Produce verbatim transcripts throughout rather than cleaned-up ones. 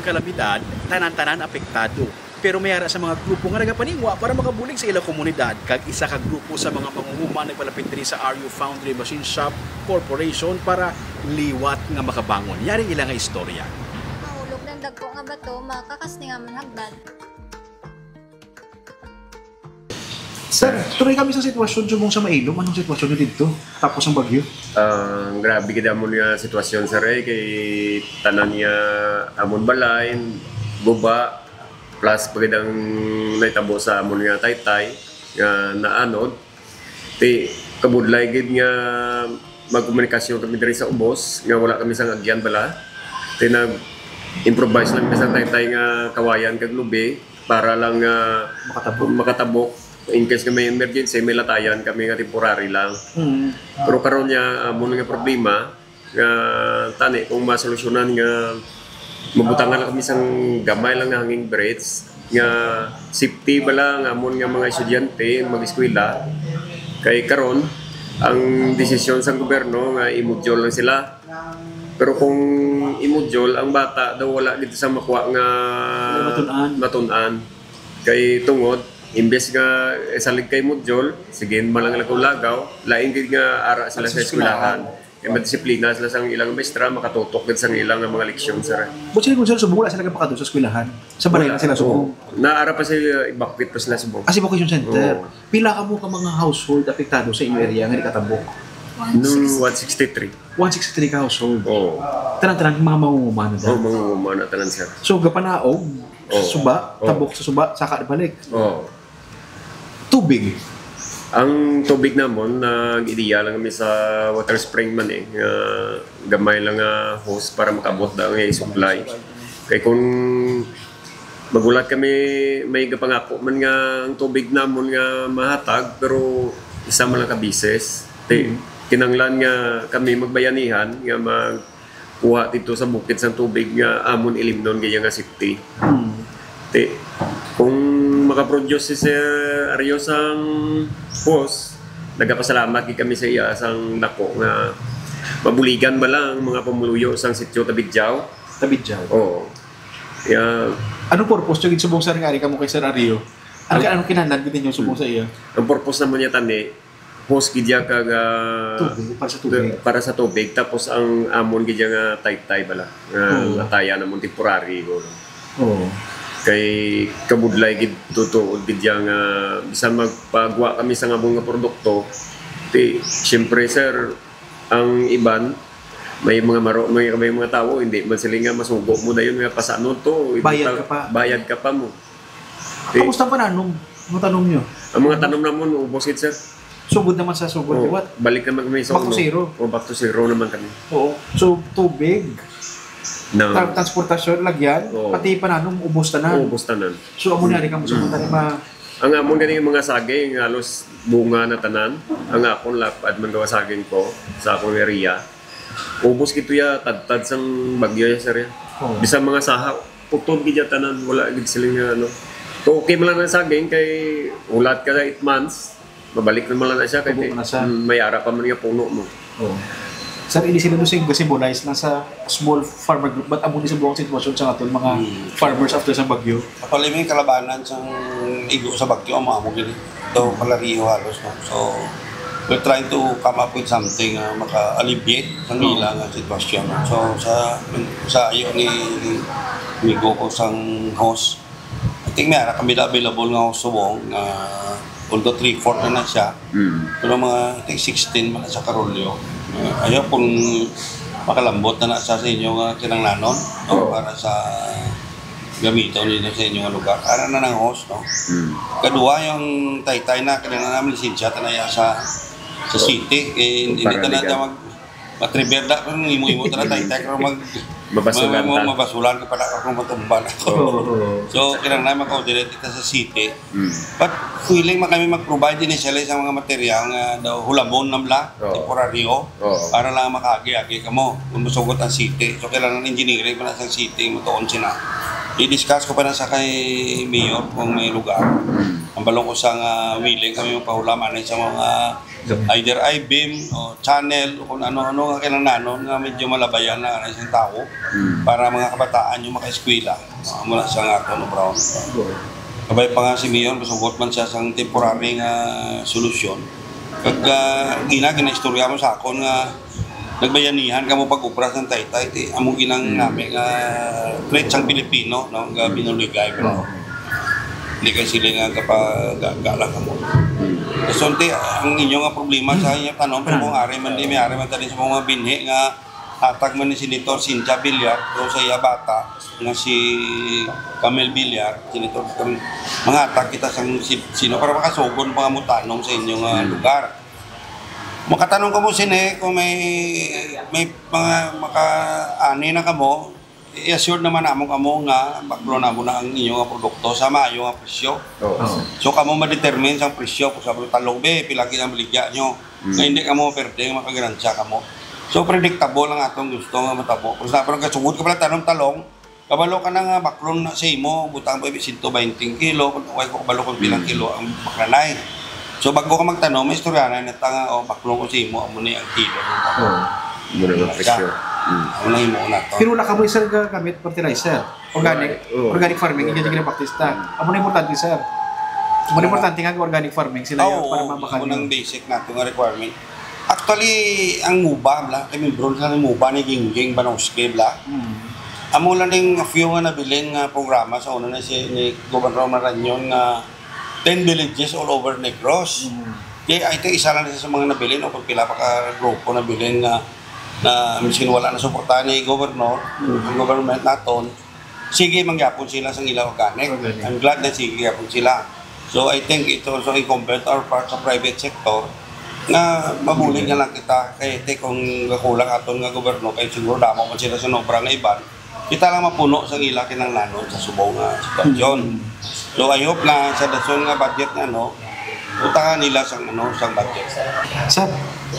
kalamidad, tanan-tanan apektado. Pero may ara sa mga grupo nga nagapaningwa para makabulig sa ilang komunidad, kag isa ka grupo sa mga mangunguma nagpalapit diri sa Ario Foundry Machine Shop Corporation para liwat nga makabangon. Yari ila nga istorya. Mahulog ng dagko nga bato, makakas ni nga man hagdan. Sir, tuloy kami sa sitwasyon subong sa Mailom. Anong sitwasyon nyo dito? Tapos ang bagyo? Ah, grabe gid amon nga sitwasyon, sir, eh, kay tanan nga amon balay, guba, plus pa gid ang nahitabo sa amon nga taytay nga naanod. Ti, kabudlay gid nga magkomunikasyon kami diri sa ubos, nga wala kami sang agyan bala. Ti, nag-improvise lang kami sa taytay nga kawayan kag lubi para lang nga Makatabok. makatabok. In case nga may emergency, may latayan kami nga temporary lang. Mm. Pero karon niya, amo na nga problema, nga tani kung masolusyonan nga mabutangan lang kami sang gamay lang nga hanging bridge nga safety bala nga amon nga mga estudyante mag-eskwela. Kay karon, ang desisyon sang gobyerno nga i-module lang sila. Pero kung i-module, ang bata daw wala gid sa makuha nga Wala matun-an. matun-an. Kay tungod, imbes nga isalig kay module, sige man lang lagaw-lagaw, lain gid nga ara sila sa Sa eskwelahan. eskwelahan. Kay madisiplina sila sang ilang maestra, makatutok gid sang ilang mga leksyon, sir. But sila kung sila subong, wala sila kapakadto sa eskwelahan. Sa balay Wala. lang sila subong. Oo. Naara pa sa, uh, evacuate pa sila subong. Ah, sa evacuation center. Oo. Pila ka mo ka mga household apektado sa inyo area nga di katabok? No, one sixty-three. One sixty-three ka household. Oo. Tanan-tanan mga mangunguma na da. Oo, mangunguma na tanan, sir. So, gapanaog, Oo. suba, Oo. tabok sa suba, saka balik. Oo. Tubig. Ang tubig namon, nag-ideya lang kami sa water spring man eh, nga gamay lang nga hose para makabot da nga i-supply. Kay kung magulat kami, may gapangako man nga ang tubig namon nga mahatag, pero isa man lang ka bisis. Ti, Mm. kinanglan nga kami magbayanihan nga magkuha dito sa bukid sang tubig nga amon ilimnon gaya nga safety. Mm. Ti, kung makaproduce si Sir Ario sang hose, nagapasalamat gid kami sa iya sang dako nga mabuligan ba lang mga pumuluyo sang sitio Tabidjaw. Tabidjaw. Oo. Yeah. Anong purpose nyo gid subong, sir, nga ari kamo kay Sir Ario? Ano Ang ka-, anong kinahanglan gid ninyo subong Hmm. sa iya? Ang purpose naman niya tani, hose gid ya kag, ah, Tubig, para sa tubig. para sa tubig. Tapos ang amon gid ya nga taytay bala. Nga Oo. latayan namon temporary, no? Oo. Kay kabudlay gid, totoo gid ya nga bisan magpagwa kami sa amon nga produkto, ti, siyempre, sir, ang iban, may mga maro-, may, may mga tawo, hindi man sila nga masugo mo dayon nga pasanon to, Bayad ibutang-, ka pa. bayad ka pa mo. Ti, Kamusta ang pananom? Ang tanom nyo? Ang mga tanom namon, ubos gid, sir. Sugod naman sa sugod, Oh, liwat. balik naman kami sa Back to uno. zero. Oh, back to zero naman kami. Oo. So, tubig, No. tra-, transportasyon, lagyan, Oo. pati pananom, ubos tanan. Oh, ubos tanan. So, amo na rin kamo sa Mm. mga tanim, ah. Ang amon gani mga saging, halos bunga na tanan. Ang akon lapad man gawa saging ko sa akong area. Ubos gid to ya, tadtad sang bagyo ya, sir, ya. Oo. Bisan mga saha, putol gid ya tanan, wala gid sila nga, ano. To, okay man lang ang saging kay ulat ka na eight months, mabalik naman lang na siya kay Tubo may, na siya. mm, may ara pa man nga puno mo. Oo. Sir, hindi sila doon symbolize lang sa small farmer group, but amo ni sa buong sitwasyon sa aton mga Hmm. farmers after sa bagyo. Actually, may kalabanan sang igo sa bagyo, amo, amo gini. Ito, palariho halos, no? So, we're trying to come up with something, ah, maka-alleviate sa Hmm. ila nga sitwasyon, no? So, sa, sa ayo ni, ni amigo ko sang host, I think may ara kami na available nga host subong, nga although three-fourth na na siya, Mm. pero mga, I think, sixteen man na sa Karolyo. Ah, ayaw kung makalambot na na sa, sa inyo nga kinanglanon, no? Oo. Para sa gamiton ninyo sa inyong lugar. Ara na ng host, no? Mm. Kadua, yung taytay na, kailangan namin lisensya, tanaya sa, sa city. Eh, hindi Para ta na legal. ta mag-, matriber da, pero imo-imo ta na, taytay, pero mag-, Mabasulan ma-, ma-, ta. mabasulan ka pala, kung matumba na. Oo, oo. So, kailangan na mag-coordinate kita sa city. Mm. But willing man kami mag-provide initially sa mga material nga daw hulamon na bla, Oo. temporaryo, Oo. para lang makaagi-agi kamo kung musugot ang city. So, kailangan engineering pa na sa city, mutuon sila. I-discuss ko pa na sa kay Mayor kung may lugar. Ang balong ko sa nga willing kami magpahulam anay sa mga either I-beam o channel o kung ano-ano nga kinahanglanon nga medyo malabayan na anay sa tao para mga kabataan yung makaeskwela. Amo na sa nga ato, no, Brown. Kabay pa nga si Mayor, masugot man siya sang temporary nga solusyon. Kag, ah, gina, ginaistorya mo sa akon nga nagbayanihan kamo pag-obra sang taytay, ti amo ginang nami nga trait sang Pilipino, no, nga binuligay, pero hindi kay sila nga kapagaga lang kamo. Kasunti, ang inyo nga problema sa inyo tanom, kung ari man di, may ari man tani sa mga binhi nga hatag man ni Senator Cynthia Villar, pero sa iya bata, nga si Camel Villar, Senator Camel, mangatag kita sang si-, sino para makasugon pa nga mutanom sa inyo nga lugar. Makatanom kamo sini kung may, may mga maka-ani na kamo, i-assure naman namo kamo nga baklo namo na ang inyo nga produkto sa maayo nga presyo. Oo. So, kamo ma-determine sang presyo kung sa talong, be, pila gid ang baligya nyo. Nga hindi kamo pwede makaganansya kamo. So, predictable ang atong gusto nga matabo. Kung sa parang kasugod ka pala tanom talong, kabalo ka na nga baklon na sa imo, butang pa sento baynte kilo, kung way ko kabalo kung pilang kilo ang baklanay. So, bago ka magtanom, may istorya na nata nga, oh, baklon ko sa imo, amo ni ang kilo. Oo. Muna nga presyo. Amo na imo na to. Pero wala ka mo, sir, gamit fertilizer? Organic, Oo. organic farming, inyo ginapractice ta. Amo na importante, sir. Amo na importante nga organic farming sila Oo, para mabakal amo nang yun. Basic nato nga requirement. Actually, ang MUBA, bla, kay membro sila ng MUBA ni Gingging Banowski, bla. Mm. Amo lang ding a few nga nabilin nga programa sa una na si, ni Gobernador Marañon nga ten villages all over Negros. Mm. Kaya ito isa lang sa mga nabilin o kung pila pa ka grupo nabilin nga, na miskin wala na suportahan ni Gobernador, Mm. ang government naton, sige mangyapon sila sa ila organic. Organic. I'm glad na sige gyapon sila. So, I think it also incumbent our part sa private sector nga mabulig na lang kita kay te kung kulang aton nga gobyerno kay siguro damo man sila sa nobra nga iban. Kita lang mapuno sa ila kinahanglanon sa subong nga sitwasyon. Mm. So, I hope na sa dason nga budget nga, no, butangan nila sang, ano, sang budget. Sir,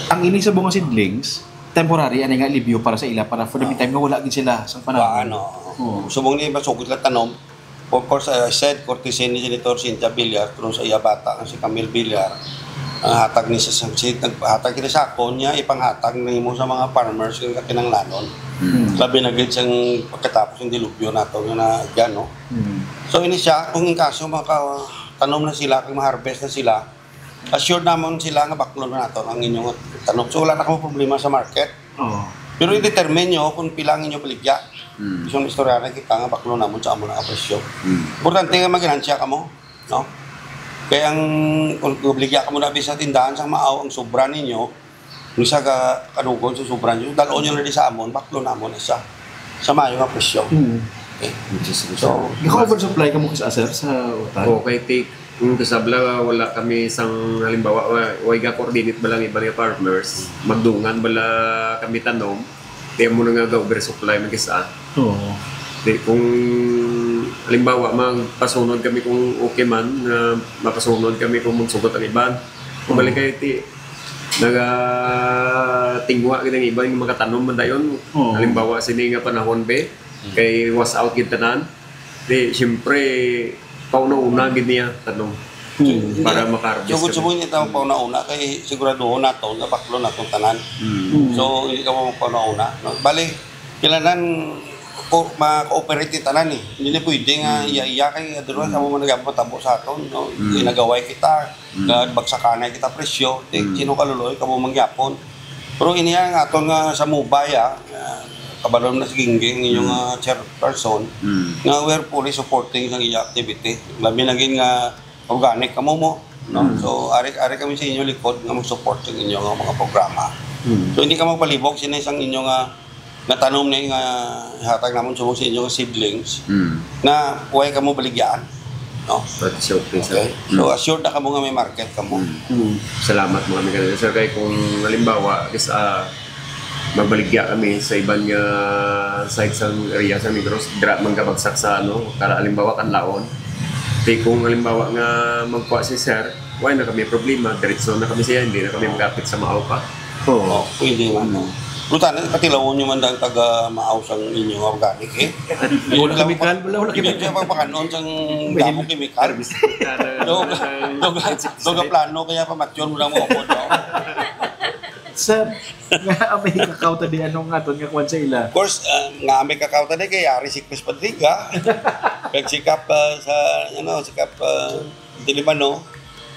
ang ini sa mga seedlings, temporary, ano nga, alibyo para sa ila, para for the meantime, nga wala gid sila sa panahon. Wa, ano, Oo. Subong ni masugot lang tanom. Of course, I said, courtesy ni Senator Cynthia Villar, through sa iya bata, nga si Camille Villar, ang hatag ni sa, sa, si, naghatag kita sa akon niya, ipanghatag nimo sa mga farmers nga kinahanglanon. Mm. Labi na gid sang pagkatapos ng dilubyo nato nga na dyan, no? Mm. So, ini siya, kung in kaso makatanom na sila, kung ma-harvest na sila, assured namon sila nga baklon na nato ang inyong tanom. So, wala na kamo problema sa market. Oo. Pero i-determine nyo kung pila ang inyong baligya. Mm. Isang istorya na kita nga baklon namon sa amo na nga presyo. Mm. Importante nga maginansya kamo, no? Kaya ang, kung baligya kamo na sa tindahan sa maaw, ang sobra ninyo, kung sa ka-, kadugon sa sobra ninyo, dalon nyo na di sa amon, baklon namon na sa, sa maayo nga presyo. Mm. Okay. So, Naka-oversupply ka mo sa, sir, sa utan? Okay, take. Kung kasabla, wala kami sang, halimbawa, wa-, way ga-coordinate ba lang iban nga farmers, magdungan bala kami tanom, kaya mo na nga ga-oversupply man kisa. Oo. Di, kung, halimbawa, magpasunod kami kung okay man, nga mapasunod kami kung magsugot ang iban. Kung Oo. balik kayo, ti, nagatingwa gid ang iban nga makatanom man dayon. Oo. Halimbawa, sini nga panahon, be, Mm. kay wash out gid tanan. Di, siyempre, pauna-una gid niya, tanong. Hmm. Para maka-harvest Sugod-sugod kami. niya tawag pauna-una, kay siguraduhon nato nga baklo nato tanan. Hmm. Hmm. So, hindi ka mo pauna-una, no? Bali, kailangan ko, ma-cooperate yung tanan eh. Hindi na pwede nga Hmm. iya-iya kay otherwise, Hmm. amo man nagapatabo sa aton, no? Hmm. Ginagaway kita, Hmm. kag bagsakanay kita presyo, di, Hmm. sino kaluloy, kamo mangyapon. Pero ini ang aton nga sa MUBA, ah, nga kabalo na si Gingging, inyo Mm. nga chairperson, Mm. nga we're fully supporting sa iya activity. Labi na gid nga organic kamo mo, no? Mm. So, ari, ari kami sa inyo likod nga mag-support sa inyo nga mga programa. Mm. So, hindi ka magpalibog, sini sang inyo nga, nga tanom ni nga hatag namon subong sa inyo nga seedlings, Mm. nga way kamo baligyaan. No? Pati sa office, Okay. sir. So, Mm. assured na kamo nga may market kamo. Mm. Mm. Salamat mo kami kanila, sir. Kay kung halimbawa, is, ah, magbaligya kami sa iban nga side sa area sa Negros, dira man kabagsak sa, ano, kara, halimbawa, Kanlaon. Kay kung halimbawa nga magkuha si sir, why na kami problema? Diretso na kami siya, hindi na kami magapit sa Maupa. Oo. Oh, pwede man. Mm. Buta na, patilawon nyo man ang taga maaw sang inyo nga organic, eh. Wala Wala kemikal, wala, wala Hindi kemikal. Siya pagpakanon sang Pwede damo na. Kemikal. Herbicide. Dog, dog, dog, plano kaya pamatyon mo na mo ako, no? Sir, nga may kakao ta di, anong aton nga kwan sa ila? Of course, ah, nga may kakao ta di kay Ari si Chris Padriga. Kag si Kap, ah, sa, ano, si Kap, ah, Tilibano,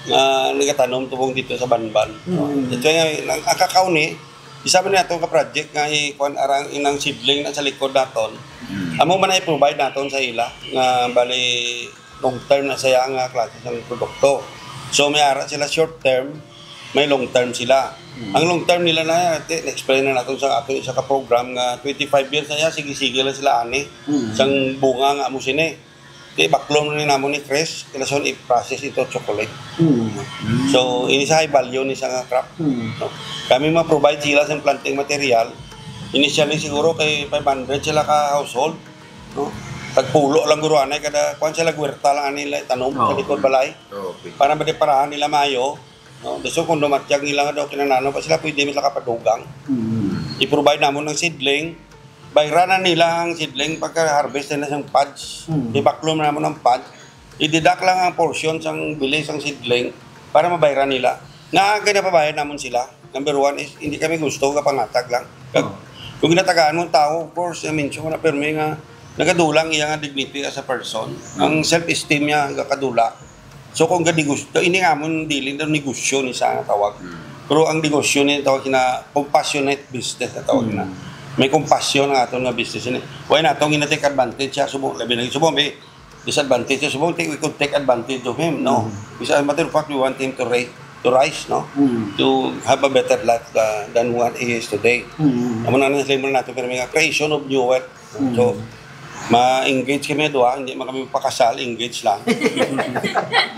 nga nagatanom tubong dito sa Banban. Mm. Ito nga, ang, ang kakao ni, isa man nato ka project nga i-, kuwan, arang inang seedling na sa likod naton. Mm. Amo man ay provide naton sa ila nga bali long term na saya nga klase sang produkto. So may ara sila short term, may long term sila. Mm. Ang long term nila na, ti-, na-explain na naton sa aton isa ka program nga twenty-five years na ya, sige-sige lang sila ani. Mm. Sang bunga nga amo sini. Di baklon ni namo ni Chris, kailangan i-process ito chocolate. Mm. So, ini sa high value ni sa nga crop. Mm. No? Kami ma-provide sila sa planting material. Initially siguro kay five hundred sila ka household. No? Tagpulo lang guro anay kada kuan sila gwerta lang ani nila tanom sa Oo. Likod balay. Okay. Para madeparahan nila maayo. No? So kung dumatyag nila nga daw kinanano pa sila, pwede man sila kapadugang. Mm. I-provide namon ng seedling. Bayranan nila ang seedling pagka-harvest nila sang pods. Mm. Ibaklom namon ang pods. I-deduct lang ang portion sang bili sang seedling para mabayran nila. Nga ang kinapabayad namon sila. Number one is, hindi kami gusto nga pangatag lang. Kag, Oh. Kung ginatagaan mong tao, of course, na mention ko na permi nga nagadulang iya nga dignity as a person. Ang self-esteem niya, gakadula. So kung gadi gusto, ini nga amon dili na negosyo ni sa nga tawag. Mm. Pero ang negosyo ni tawag na compassionate business na tawag na. Mm. May compassion ang aton nga business ini. Why natong ina-take advantage siya, subong, labi na subong, may disadvantage siya, subong, take, we could take advantage of him, no? Mm. Because as a matter of fact, we want him to rise, to rise, no? Mm. To have a better life, uh, than what he is today. Mm. Amo na ang disclaimer nato, pero may nga creation of new wealth. Mm. So, ma-engage kami duha, hindi man kami pakasal, engage lang.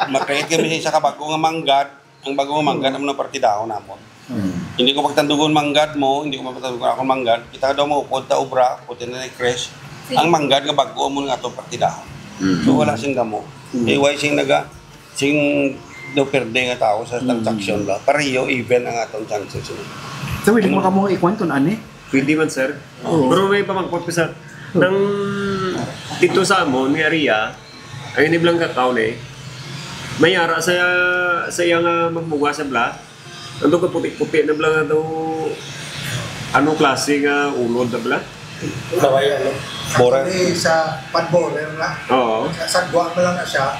Ma-create kami sa isa ka bago nga manggad. Ang bago nga manggad, Mm. amo na partidahon namon. Mm. Hindi ko pagtandugon manggad mo, hindi ko pagtandugon ako manggad. Kita daw mo, upod ta obra, upod ta na ni Chris. Sige. Ang manggad nga bago, amo nga atong partidahon. Mm. So, wala sing damo. Mm. Eh, why sing naga, sing do perde nga tao sa Mm. transaksyon ba? Pareho, even ang atong chances, eh. So, willing mo ka mo ikuan to, ani? Pwede man, sir. Oo. Pero may pamangkot ko sa, nang dito sa amon, may area, ang iniblang kakao ni, may ara sa, sa iya nga magbuga sa bla. Ano ka puti-puti na bla nga daw, anong klase nga ulod na bla? Taway, ano? Borer. Kami sa pag-borer na. Oo. Sa sagwa mo lang na siya.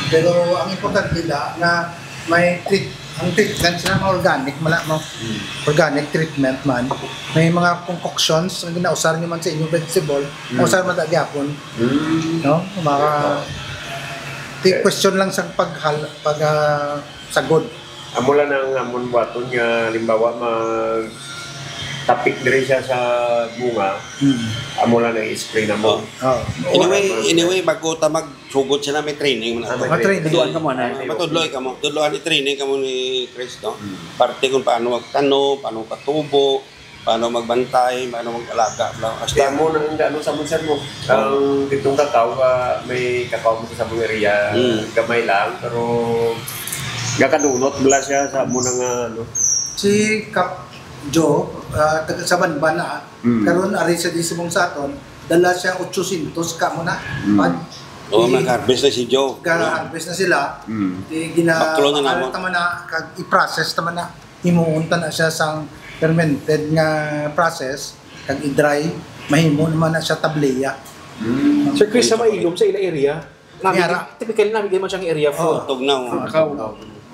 Pero ang importante na, na may treat-, ang treatment sila mga organic, wala mo. Hmm. Organic treatment man. May mga concoctions ang ginausar nyo man sa inyong vegetable, Hmm. mausar man ta gyapon. Hmm. No? Mga, ti-, question lang sa paghal-, pag, ah, sagod. Amo lang ang amon buhaton nga, halimbawa, mag-tapik diri siya sa bunga, Hmm. amo lang ang i-spray na mo. Oh. Oh. Anyway, Para mag- anyway, bago ta mag-, sugod siya na may training man Ah, may ato. May training. Tuduan ka mo, ano? Ah, matudloy ka mo. Tudloan i-training ka mo ni Chris, no? Hmm. Parte kung paano magtanom, paano patubo, paano magbantay, paano mag-alaga, bla. Hasta Kaya mo nang ano sa mo, sir, mo? Oh. Ang ditong kakao, ah, may kakao mo sa mong area, Hmm. gamay lang, pero gakanunot bla siya sa mo nang, ah, ano. Si Kap Joe, ah, taga sa Banban na, Hmm. karon ari sa di subong sa aton, dala siya otsosyentos ka mo na. Hmm. Pag Oo, i-, nag-harvest na si Joe. Ga-harvest na sila. Hmm. Di gina-, Baklo na bakal naman. Tama na, kag i-process tama na. Himuon ta na siya sang fermented nga process, kag i-dry, mahimo naman na siya tableya. Mm. Sir Chris, sa Mailom, sa ila area, nami-, Yara. Typical na, bigay mo siyang area food. Oh. Tugnaw. Ah, tugnaw.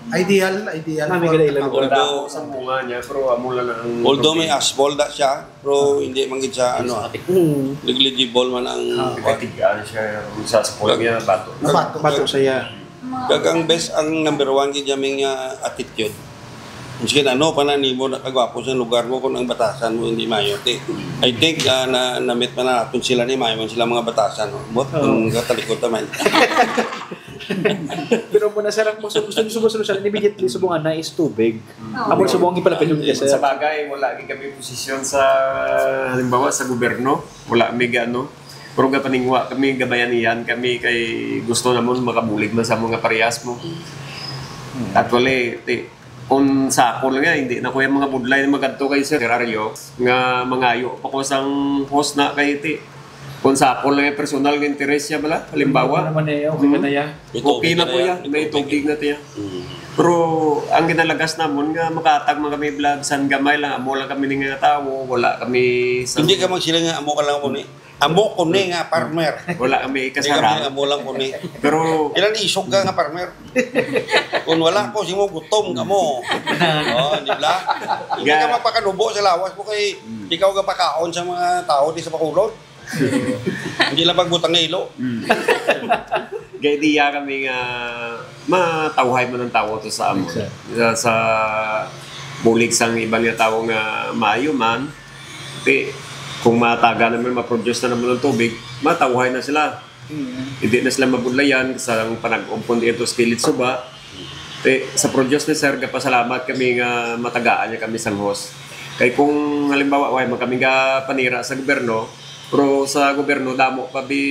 Ideal, ideal Nami for gila ila lugar. Although, Wala ako sa bunga niya, pero amo lang ang although may asphalt na siya, pero hindi man gid siya, ano, ah, Mm. negligible man ang Ah. Katigaan siya, sa asphalt niya, bato. Bato. Bato siya. Kag ang best, ang number one gid yaming, ah, attitude. Maski ano pa na nimo na kagwapo sa lugar mo, kung ang batasan mo hindi mayo, ti. I think, ah, na, na-meet man naton sila ni mayo man sila mga batasan, no? But Oo. Kung katalikod naman. Pero muna, sir, ang gusto, gusto niyo sumusunod, immediately subungan na is tubig. Oo. Amo subong ang gipalapit niyo, sir. Sa bagay, wala gid kami posisyon sa, halimbawa, sa gobyerno. Wala mi ga-, ano. Pero gapaningwa kami, gabayanihan kami kay gusto namon makabulig man sa mga parehas mo. Hmm. Actually, ti-, Kung sakol nga, hindi na ko yung mga budlay na magadto kay Sir Aryo, nga mangayo pa ko sang host na kay ti. Kung sakol nga personal nga interes siya bala, halimbawa, Ano naman eh, okay ka na ya? May okay tubig na na po yan, yan. may May tubig. tubig na tiya. Pero ang ginalagas namon nga makatag man kami vlog, san gamay lang, amo lang kami ni nga tawo, wala kami sa... Hindi ka magsila nga amo ka lang ko ni. Amo ko ni nga farmer. Wala kami Hindi ka kasarap. Amo lang ko ni. Pero Ilan isog ka nga farmer? Kung wala ko, simo gutom ka mo. Oh, di ba? Hindi ka Ga- mapakanubo sa lawas mo kay ikaw ka pakaon sa mga tao di sa Bacolod. Hindi lang pagbutang nga ilo. Gaidiya kami nga matawhay man ang tawo to sa amon. Sa, sa bulig sang iban nga tawo nga maayo man, ti, kung mataga naman, ma-produce na naman ang tubig, matawhay na sila. Hindi na sila mabudlayan sa panag-umpon dito sa kilid suba. Ti, sa produce ni Sir, gapasalamat kami nga matagaan niya kami sang host. Kay kung halimbawa, way man kami nga panira sa gobyerno, pero sa gobyerno, damo pa bi...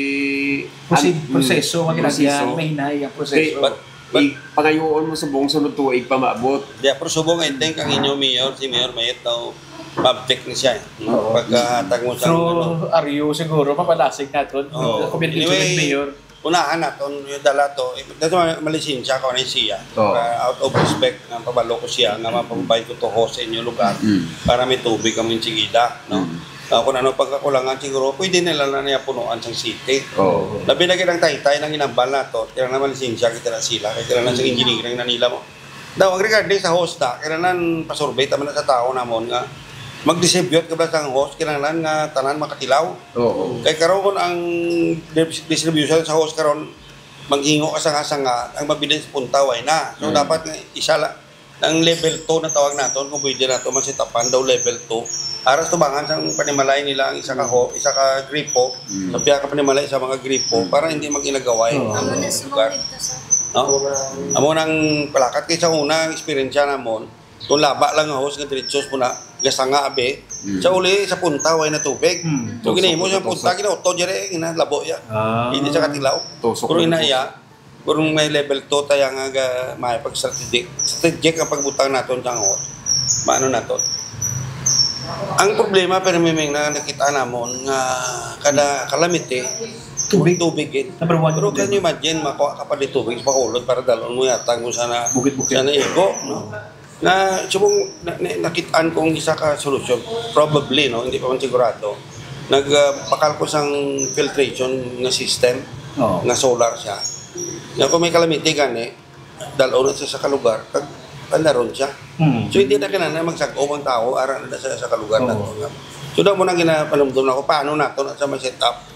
Prosi- an- proseso, mm, ang ginagyan, may hinay ang proseso. But, but, pangayoon mo sa buong sunod tuig pa maabot. Di, pero subong I think ang inyong mayor, si Mayor Mayet daw, mabtik ni siya. Eh. Oo. Pagkahatag mo sa ano. Through Aryo siguro, mapalasig naton. Oo. Communication with Anyway, Mayor. Unahan naton, yung dala to. Eh, dati ma- malisensya ko na siya. Oo. Uh, out of respect, ang pabalo ko siya, nga mapabay ko to host sa inyong lugar Mm. para may tubig kami sigida. No? Mm. Ah, kung ano pagkakulangan siguro, pwede nila na niya punuan sa city. Oo. Labi na ang taytay ng inambal na to, kailangan naman lisensya kita na sila, kaya kailangan sa engineering na nila mo. Daw, ang regarding sa host na, kailangan pasurvey naman na sa tao namon nga mag-distribute ka ba sa host, kailangan nga tanan makatilaw. Oo. Kay karon kung ang dis- distribution sa host karon, maghingo ka sa nga, sa nga, ang mabilis punta, way na. So, Mm. dapat nga isa la, ang level two na tawag naton, kung pwede nato masitapan daw level two. Aras tubangan sang panimalay nila ang isa ka ho, isa ka gripo, Mm. sa piya ka panimalay sa mga gripo, para hindi mag-inagaway. Oo. Amo na Lugar. sumulid ka sa No? Amo nang palakat kay sa una, ang eksperyensya namon, kung laba lang ang hose nga diretsos mo na, gasanga abi, Mm. sa uli, sa punta, way na tubig. Mm. So, ginahimo sa Tusok, punta, ginauto, diri, ginalabo, ya. Ah. Hindi siya katilaw. Tusok Pero na ina, tusok. Ya, pero may level two tayo nga ga, may pag-strategic. Strategic ang pagbutang naton sa hose. Maano naton? Ang problema, pero may, may na nakita namon nga kada kalamite, Tubig. Tubig, eh. Number one, Pero tubig. Can you imagine, makuha ka pa di tubig sa Bacolod para dalon mo yata mo sana, Bukid-bukid. Sana igo, no? Na, subong, na, na, nakitaan kong isa ka solusyon, probably, no? Hindi pa man sigurado. Nag, ah, bakal ko sang filtration nga system, Oo. Nga solar siya. Nga kung may kalamite gani, dalon na siya sa kalugar, kag pandaron siya. Hmm. So, hindi na kinahanglan magsag-om ang tao, ara na sa, sa kalugar na Oo. to. So, daw mo nang ginapanumdum ako, paano nato na sa may setup?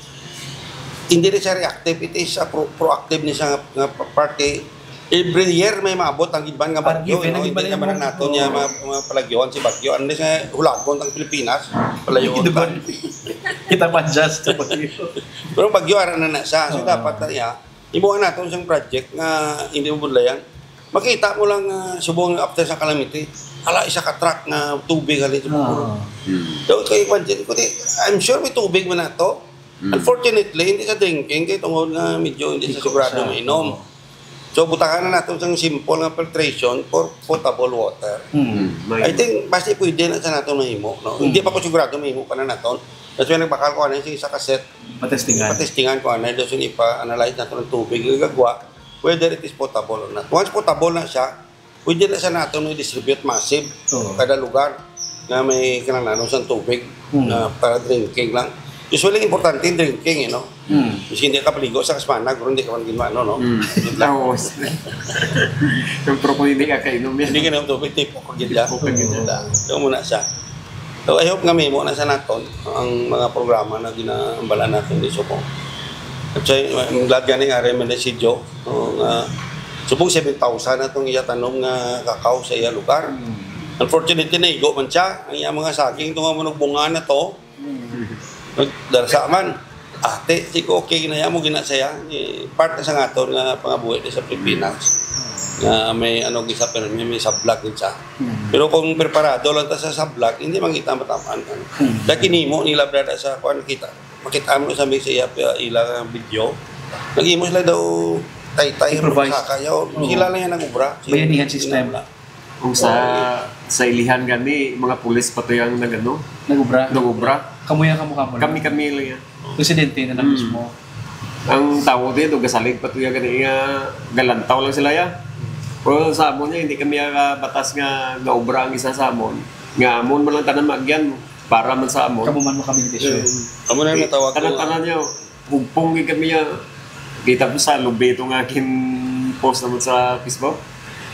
Hindi na siya reactive, it is a pro- proactive ni siya nga, nga parte. Every year may maabot ang iban nga bagyo, Argue, no? nag-iba Hindi na naman yung nato niya ma- ma- palagyohan si bagyo. Unless nga hulagon ang Pilipinas, palayo Kita ba? Kita pa just sa bagyo. Pero ang bagyo, ara na na siya. So, Oo. Dapat na niya, ibuha nato siyang project nga hindi mo budlayan. Makita mo lang uh, subong after sa calamity, ala, isa ka truck nga tubig halin sa Bacolod. Ah. Hmm. So, kay Juan Jen, kundi, I'm sure may tubig man na to. Mm. Unfortunately, hindi sa drinking, kay tungod nga medyo hindi sa Ikaw sigurado sa- mainom. So, butangan na nato sang simple nga filtration for potable water. Hmm. Hmm. May- I think, basta pwede na sa nato mahimo. No? Mm. Hindi pa ko sigurado mahimo pa na naton. That's why nagbakal ko ano yung isa ka set. Matestingan. Patestingan ko ano, doon ipa-analyze nato ng tubig, yung gagwa, whether it is potable or not. Once potable na siya, pwede na sa nato no distribute massive Oo. Kada lugar nga may kinahanglan sa tubig Hmm. Na para drinking lang. Usually, importante yung drinking, you know. Hmm. Kasi hindi ka paligo sa kasmana, guro hindi ka man ginmano, no? Hmm. Tapos, yung pero kung hindi ka kainom yan. Hindi ka na tubig, tipo ko gid ya. Tipo ko gid ya. Yung muna siya. So, I hope nga may mo na sa naton ang mga programa na ginaambala natin di subong. At siya, I'm glad gani nga rin man si Joe, no, nga subong seven thousand na itong iya tanom nga kakao sa iya lugar. Unfortunately, naigo man siya. Ang iya mga saging, itong mga manugbunga na to, nagdarsa man. Ate, sige, okay na yan mo ginasaya. Eh, part na sa nga to nga pangabuhi sa Pilipinas. Nga may ano gisa pero may, may sablag gid siya. Pero kung preparado lang ta sa sablag, hindi man kita matamaan. Sa kinimo nila brada sa kuan kita. Makita mo sa may sa iya ila nga video. Nagimo sila daw taytay Improvise. Sa kayo. Oo. Sila lang yan nag-ubra. Bayanihan system. Kung sa, sa ilihan gani, mga pulis pa to yang nag-ano, Nag-ubra. nag-ubra. Kamuya, kamo, kamo lang. Kami-kami lang yan. Presidente na lang Mm. mismo. Ang tao din, o gasalig pa to ya gani nga galantaw lang sila ya. Pero sa amon niya, hindi kami batas nga gaubra ang isa sa amon. Nga amon man lang tanan maagyan, para man sa amon. Kamo man mo kami ni Tisyo. Mm. Amo na ang natawag ko. Tanan-tanan niya, hugpong gid kami ya. Kita mo sa lubi to nga kin-post naman sa Facebook.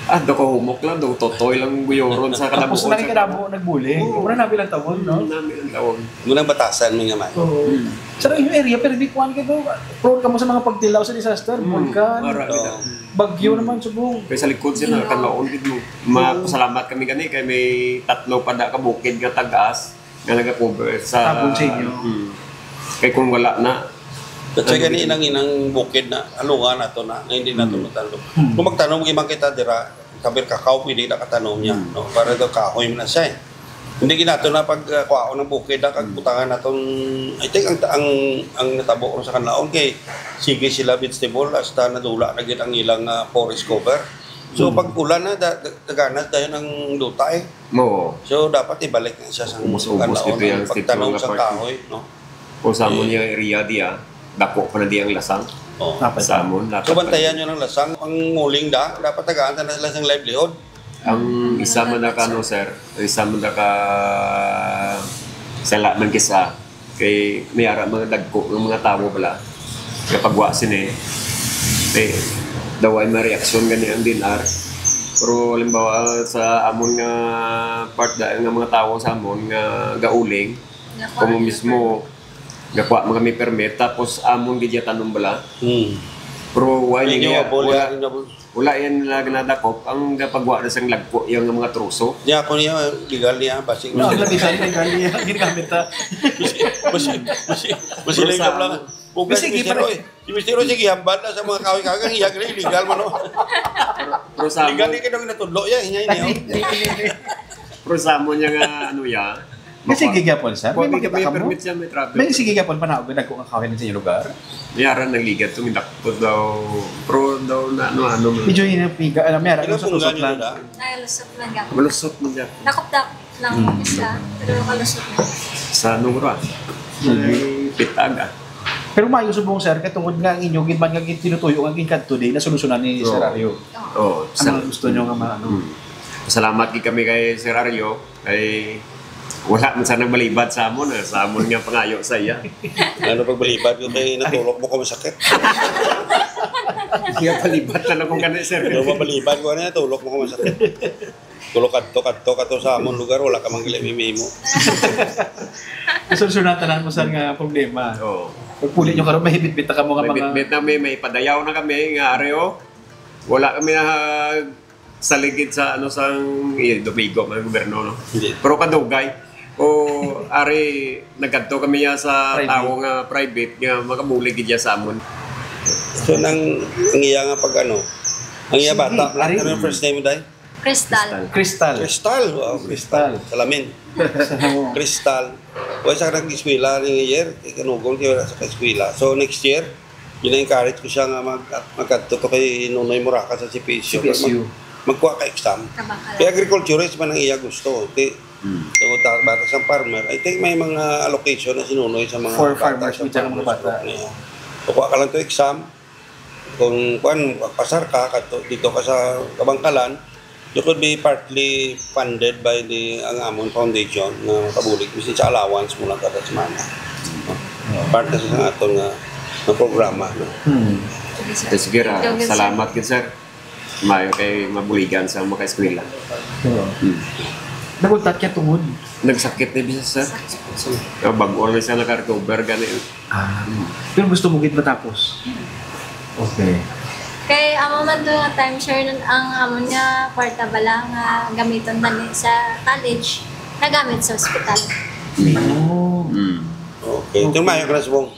Ah, do ko humok lang, do totoy lang guyoron sa Tapos kalabuan na sa kadamo nagbuli. Oo. Mura na bilang tawon, no? Mm, namin ang tawon. Muna batasan mo nga man. Oo. Mm. Sa inyo area, pero di kuwan kayo, prone kamo sa mga pagtilaw sa disaster, Mm, bulkan, mara Oo. kita. bagyo Mm. naman, subong. Kaya sa likod sila, Yeah. kalaon gid mo. Mapasalamat kami gani kay may tatlo pa da ka bukid nga tagas nga nagakover sa Tabon sa inyo. Mm. Kay kung wala na, At sa ano gani gid? inang, inang bukid na, halungan nato na, nga hindi nato Mm. matanong. Mm. Kung magtanong, imang kita dira, Kabir kakaw, pwede na katanom niya, Hmm. no? Para daw kahoy man na siya, eh. Hindi ginato na pag, uh, kuhaon ng bukid na kag Hmm. butangan naton, I think ang, ang, ang natabo ko sa kanlaon kay sige sila vegetable hasta nadula na gid ang ilang, ah, forest cover. So, Hmm. pag ulan na, da-, da-, dagana dayon ang duta, eh. Oo. So, dapat ibalik na siya sa Ubos-ubos kanlaon ito ang yung pagtanom sitwal sa nga parte. kahoy, no? Kung sa amon Eh. yung area diya, dako pa na di ang lasang. Oh. Dapat Sa amon, dapat So, bantayan pa. nyo ng lasang. Ang muling da, dapat tagaan na sila sang livelihood. Ang isa man na ka, no, sir, ang isa man na ka, sala man kisa, kay may ara mga dagko ng mga tawo bala. Kapag wa sini, eh, daw ay may reaksyon gani ang D N R. Pero halimbawa, sa amon nga part, dahil nga mga tawo sa amon nga gauling, Nga kamo kuha mismo, gakuha mo kami permit, tapos amon gid ya tanom bala. Hmm. Pero why Inyo niya, abol, wala, ya, inyo abol. wala yan nila ginadakop, ang gapagwa na sang lagko, yung mga truso. Niya, ako niya, legal niya, basig. No, ang labisan, legal niya, ginagamit, ha? Basi, basi, basi, basi, Pero sa legal lang. Hugas, Basi, mister, pala- oy. Si mister, oy, sige, hambal na sa mga kahoy-kahoy, iya, illegal man, no? Pero sa Legal amon, ni kinong natudlo, ya, inya, inya, oh. Pero sa amon niya nga, ano, ya, Kasi mapa- gigapon, sir. May Wa, makita may ka mo? permit siya, may traffic. May sige gigapon, panaog, nagko nga kahoy sa inyong lugar? May ara nagligad to, may dakto daw. Pero daw na, ano, ano, Medyo yun ang piga, alam, may ara, Ilang sa tusok punggan yun lang. na? Ay, lusot lang gapon. Malusot mo dyan. Dakop-dakop lang Hmm. isa, pero kalusot na. Sa Nora, Sige. may pitag, ah. Pero maayo subong, sir, katungod nga ang inyo gid man nga gin-, tinutuyo nga ginkadto, di nasolusyonan ni Oo. Sir Aryo. Oo, Ang sa mga gusto nyo nga ma-, ano. Hmm. Salamat gid kami kay Sir Aryo, kay wala man sa nagbalibad sa amon, ah, sa amon nga pangayo sa iya. Ano pagbalibad ko kay natulok mo ko masakit? Kaya palibad na lang kung gani, sir. Yung mabalibad ko, ano, natulok mo ko masakit? Tulo kadto, kadto, kadto sa amon lugar, wala ka man gali mimimo. Isolusyonan tanan mo, sir, nga problema. Oo. Pagpuli nyo karon, may bitbit na kamo nga May mga bitbit na, may, may padayaw na kami, nga ari, oh. Wala kami na sa ligid sa, ano, sang, eh, Domingo, may gobyerno, no? Hindi. Pero kadugay, o, ari, nagkadto kami ya sa Private. tao nga private, nga makabulig gid ya sa amon. So, nang, ang iya nga pag, ano, ang iya Sige, bata, ari. ano yung first name, day? Crystal. Crystal. Crystal. Wow, Crystal. Crystal. Salamin. Sa Crystal. Wa sa nag-eskwela ni year, kay kanugong kay wala sa eskwela. So, next year, gina-encourage ko siya nga mag-, magkadto to kay Nonoy Muraka sa C P S U. C P S U. Mag-, magkuha ka exam. Kabakal. Kay agriculturist man ang iya gusto. Kay, Hmm. tungod ta-, bata sa farmer, I think may mga allocation na si Nonoy sa mga For bata, farmers, sa with mga farmers bata. group niya. So, kuha ka lang to exam, Kung, kuwan, pasar ka, kadto, dito ka sa Kabangkalan, you could be partly funded by the, ang amon foundation nga makabulig, bisan sa allowance mo lang kada semana. No? Oo. Part na sa aton nga, nga programa, no? Hmm. Sige, sir. Sige ra. Ikaw, sir. Salamat gid, sir. Maayo kay mabuligan sa mga eskwela. Oo. Hmm. Naguntat ka tungod? Nagsakit na bisa, sir. Ah, bag-o lang siya naka-recover gani. Ah, pero gusto mo gid matapos? Okay. Kay amo man to nga time share nun, ang amon nga kwarta bala nga gamiton tani sa college, nagamit sa ospital. Oh. Mm. Okay. Ito, maayo ka na subong.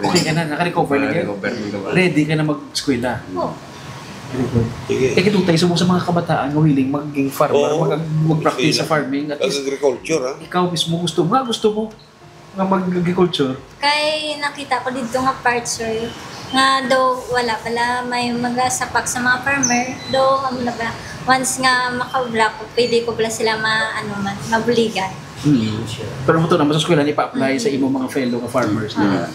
Okay ka na, naka-recover na ka? Naka-recover na ka ba? Ready ka na mag-eskwela? Oo. Very good. Sige. Kaya kitutay subong sa mga kabataan nga willing maging farmer, Oo. mag-, mag-practice sa Sige. farming, at least Agriculture, ha? ikaw mismo gusto mo, nga gusto mo. Nga mag-agriculture? Kay nakita ko didto nga part, sir, nga daw wala pala may magasapak sa mga farmer, daw amo na ba, Once nga makaobra ko, pwede ko bala sila ma-, ano man, mabuligan. Hmm. Pero mo to na, mas eskwela ni pa-apply sa imong mga fellow nga farmers na.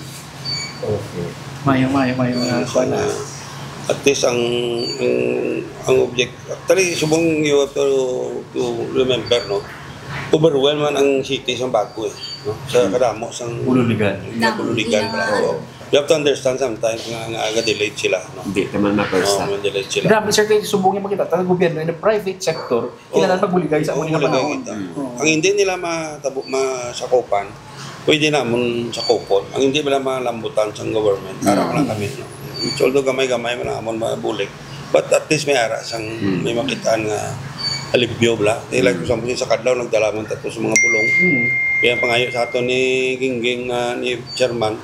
Okay. Mayo, mayo, mayo nga kuha na. At least ang ang, ang object, actually, subong you have to, to remember, no? Overwhelm man ang city sa Bago, eh, no? Sa kadamo sang Bululigan. Nga bululigan. Damo, Oo. You have to understand sometimes nga, nga aga-delete sila, no? Hindi naman Oo, ma-first. Delete sila. Grabe, sir, kay subong yung makita, taga gobyerno in the private sector, kailangan Oo. magbuligay sa Oo, mga magbuligay panahon. kita. Oo. Ang hindi nila matabo, masakupan, pwede namon sakupan. Ang hindi nila malambutan sa government, ara lang kami, no? Although gamay-gamay man amon mabulig, but at least may ara sang may makitaan nga alibyo bla. Di like, for example, sa Kadlaw, nagdala man tato sa mga bulong. Hmm. Kaya ang pangayo sa ato ni Gingging, ah, ni Chairman,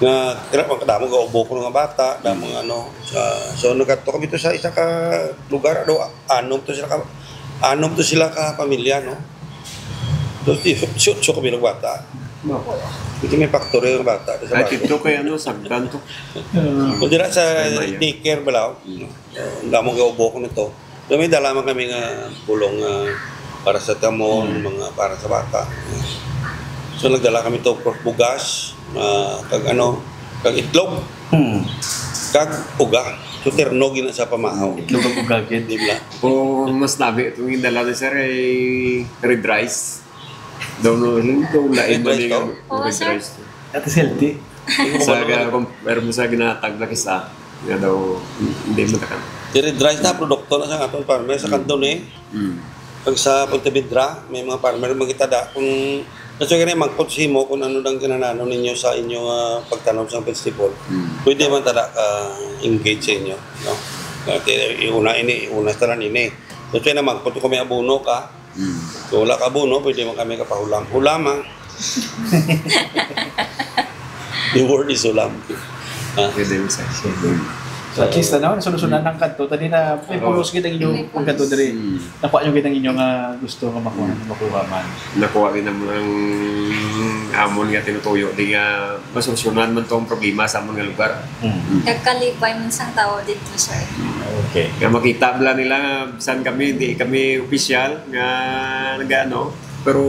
nga kira magkadamo ga ubo ko nga bata, damo nga ano. Sa, so nagkadto kami to sa isa ka lugar, ano, anom to sila ka anom to sila ka pamilya, no? So, shoot, shoot kami ng bata. Kasi may factory ng bata. Sa Ay, Bago. Tito, kay ano, sagdan to. Uh, Kung dira sa Ay, Maya. daycare bala, ang damo nga ubo ko nito. So, may dala man kami nga bulong nga para sa tamon, mga para sa bata. So, nagdala kami to, of course, bugas, ah, kag ano, kag itlog, hmm. kag uga. So, terno gina sa pamahaw. Itlog ang ugagid. Di ba? Kung mas nabi, itong indala ni sir ay red rice. Daw no, daw lain man Red rice yung to? Oo, red sir. rice to. That is healthy. Sa ga, compare mo sa ginatag na kisa, nga daw, hindi mo takan. Di red rice na produkto na sa aton farmer sa kanton eh. Mm. Pag sa Pontevedra, may mga farmer magkita da kung kasi gani mangkot sa imo kung ano dang kinanano ninyo sa inyo ah, pagtanom sa festival. Mm. Pwede man tada ka engage sa inyo, no? Kaya iuna ini, iuna tanan ini. So kaya na mangkot ko may abono ka. Mm. So wala ka abono, pwede man kami kapahulam. Hulama. The word is hulam. Ah, Pwede mo sa So at least ano, nasolusyonan ng kadto. Tadi na may Oo. pulos kita inyo May kung kadto pulos. diri. Mm. Nakuha nyo kita inyo nga gusto nga makuha, makuha man. Nakuha rin naman ang amon nga tinutuyo di nga masolusyonan man tong problema sa amon nga lugar. Mm. Kag kalipay man sang tao dito, sir. Okay. Nga makita bala nila nga bisan kami, hindi kami opisyal nga nagano, pero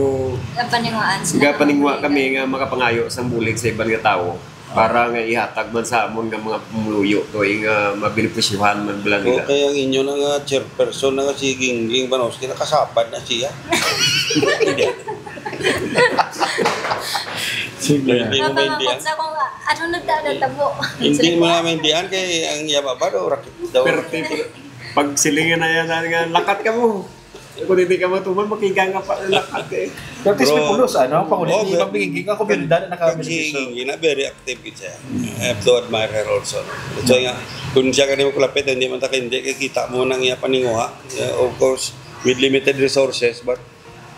Napaninguan sila. gapaningwa kami nga makapangayo sang bulig sa iban nga tawo para nga ihatag man sa amon nga mga pumuluyo to, eh, nga mabenepisyuhan man bala nila. Okay, ang inyo na nga chairperson na nga si Gingging Banos, kinakasabad na siya. Sige. Hindi mo Napangakot maintindihan? Sa kung ano nagdadala mo. Hindi mo na maintindihan kay ang yababa daw rakit daw. Pero tipo, pag silingan na yan, nga, lakat ka mo. Kung hindi ka matuman, makiga nga pa, lakat eh. Pero at least may Bro. pulos, ano? Pangulit Oh, ni very- Pag Gingging ako, pero dali na kami Si Gingging na very active gid siya. I have to admire her also. So nga, kung siya gani magkulapit, hindi man ta hindi kay kita mo nang iya paninguha. Uh, of course, with limited resources, but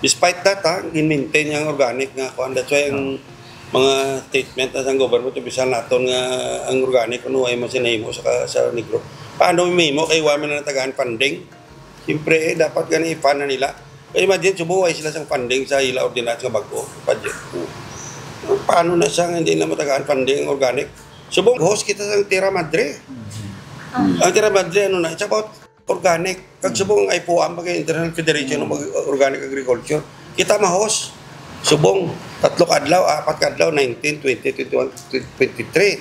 despite that, ha, gin-maintain niya ang organic nga kuan. That's why ang mga statement na sa government, bisan naton nga ang organic, ano, ay man sinahimo sa, ka- sa Negros. Paano mahimo kay wa man na tagaan funding? Siyempre, eh, dapat gani i-fund na nila. Kaya imagine, subong way sila sang funding sa ila ordinance nga bag-o, budget. Paano na siya nga hindi na matagaan funding ang organic? Subong host kita sa Tierra Madre. Ang Tierra Madre, ano na, it's about organic. Kag subong ay po ang mga International Federation of Organic Agriculture. Kita ma-host. Subong, tatlo ka adlaw, apat ka adlaw, nineteen, twenty, twenty-one, twenty-three.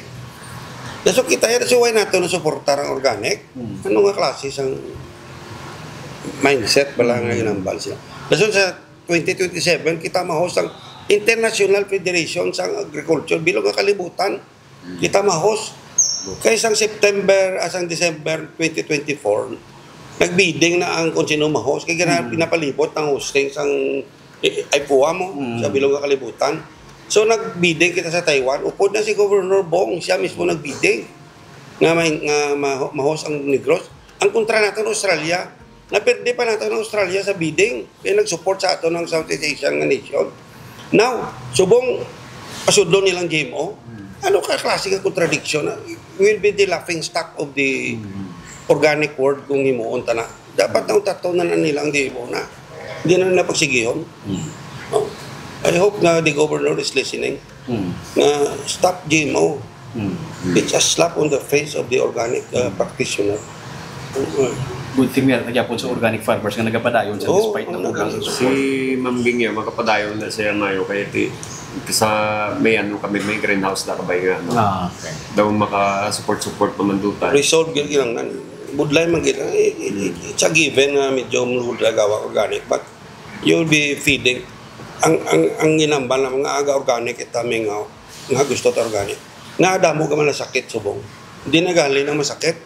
So kita yan, so why nato na suportar ang organic? Ano nga klase sang mindset bala nga ginambal siya? Dason sa twenty twenty-seven, kita ma-host ang International Federation sang Agriculture, bilog nga kalibutan. Kita ma-host. Kay sang September, ah, sang December twenty twenty-four, nag-bidding na ang kung sino ma-host. Kay gina- pinapalibot ang hosting sang eh, ay puwa mo sa bilog nga kalibutan. So nag-bidding kita sa Taiwan. Upod na si Governor Bong, siya mismo nag-bidding nga may nga ma- ma-host ang Negros. Ang kontra naton Australia, naperde pa naton ang Australia sa bidding kay nag-support sa aton ang Southeast Asian nga nation. Now, subong pasudlon nilang G M O. Ano ka klase nga contradiction na will be the laughing stock of the organic world kung himuon ta na. Dapat na utaton na, na nila ang G M O na. Hindi na nila pagsigihon. No? I hope na the governor is listening. Na stop G M O. It's a slap on the face of the organic uh, practitioner. Uh, Good thing nga gyapon sa organic farmers nga nagapadayon sa, oh, despite ng kulang sa support. Si Ma'am Ging, makapadayon na siya mayo kay ti-, sa may ano kami, may greenhouse na kabay nga, ano. Ah, okay. Daw maka-support-support pa man duta. Resolve gyud kinahanglan. Budlay man gyud. Eh, eh, eh, it's a given nga medyo budlay gawa organic, but you'll be feeding. Ang, ang, ang ginambal na mga aga organic, ita may nga, nga gusto ta organic. Nga damo ka man nasakit subong. Di nagahalin ang masakit.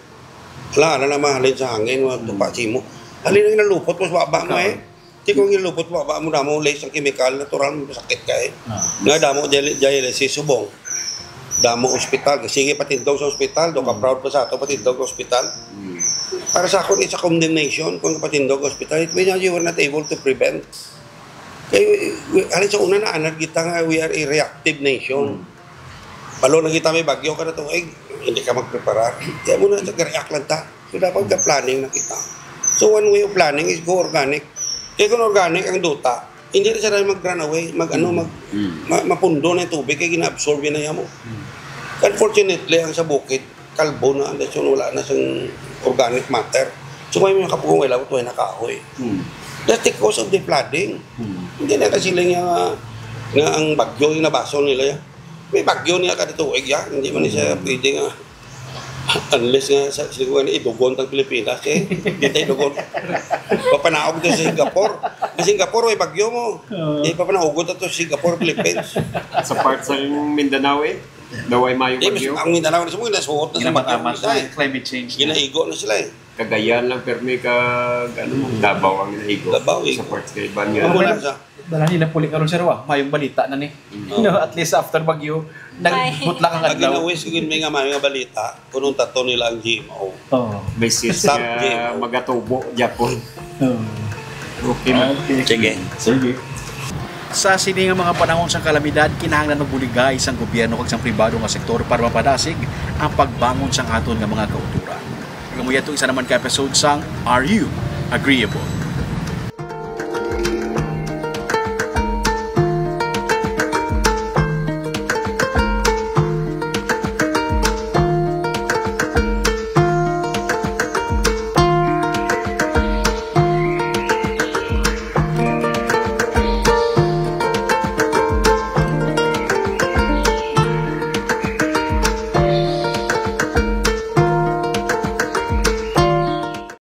Wala, wala na mahalin sa hangin, wala tupa simo. Halin ang nalupot mo sa baba mo eh. Di ko nilupot mo, baba mo damo, lace ang chemical, natural mo masakit ka eh. Ah. Nga damo, dialy-, dialysis subong. Damo ospital, sige patindog sa ospital, do ka proud pa sa ato patindog sa ospital. Para sa akon, it's a condemnation kung patindog sa ospital. It means you were not able to prevent. Kay, we, halin sa una na, anad kita nga we are a reactive nation. Palo na kita may bagyo ka na to, eh, hindi ka magpreparar. Kaya mo na, nag-react lang ta. So, dapat ka planning na kita. So, one way of planning is go organic. Kaya kung organic ang duta, hindi na siya mag-run away, mag, ano, mag, ma-, mapundo na yung tubig, kaya gina-absorb yun na yan mo. Unfortunately, ang sa bukid, kalbo na, that's yun, wala na siyang organic matter. So, may mga kapugong ilaw, ito ay nakahoy. That's the cause of the flooding. Hindi na kasi lang nga, nga ang bagyo yung nabaso nila yan. May bagyo niya kada tuig yan. Hindi man siya pwede nga. Unless nga sa, siguro nga idugon tang Pilipinas, eh. Hindi tayo idugon. Papanaog to sa Singapore. Ang Singapore, may bagyo mo. Oo. Di papanaog to sa Singapore, Philippines. Sa part sa Mindanao, eh. Daw ay mayo. Di, mas, bagyo. Ang Mindanao na sa mga nasuot na sa bagyo. Ginamatamas na, eh, climate change na. Ginaigo na sila, eh. Cagayan lang, permi ka, ano, Davao ang naigo. Davao, sa igo. Parts kay Banya. Ang wala sa Dala nila puli karon, sir, wa? Mayong balita na ni. No, at least after bagyo, nagbutlak ang adlaw. Ang ginawish ko gid may nga may nga balita, kunong tato nila ang G M O. Oo. May sis Stop nga G M O. Magatubo, Japon. Oo. Okay, ma'am. Okay. Sige. Sige. Sa sini nga mga panahon sang kalamidad, kinahanglan magbuligay sang gobyerno kag sang pribado nga sektor para mapadasig ang pagbangon sang aton nga mga kauturan. Kamuya to isa naman ka episode sang Are You Agreeable?